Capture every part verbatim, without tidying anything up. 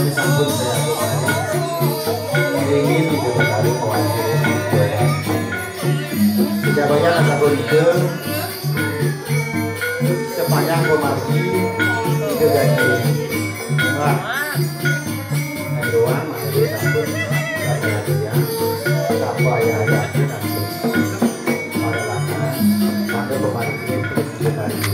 Sampun saya aturkan. Ngiringin Ida Betara mawali goyang. Ida Betara sampun Ida sepanjang pamargi Ida ganti. Wah. Doang mangke sampun. Rasa hati ya. Sapa ya hati nanti. Pada lakan. Mangke pamargi terus Ida ganti.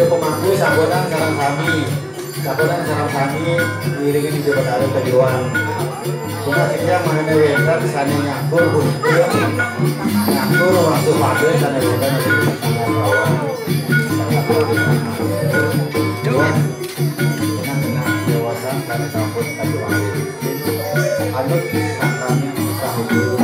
Pemangku sambutan sareng sami. Sabotan sareng sami ngiringi Ida Betara kejuan. Cuma sehingga mengenai wénten sané nyakur punika nyakur waktu pada sané wénten. Cuman dengan dewasa sané sampun kejuan. Anut sangkami sahuju.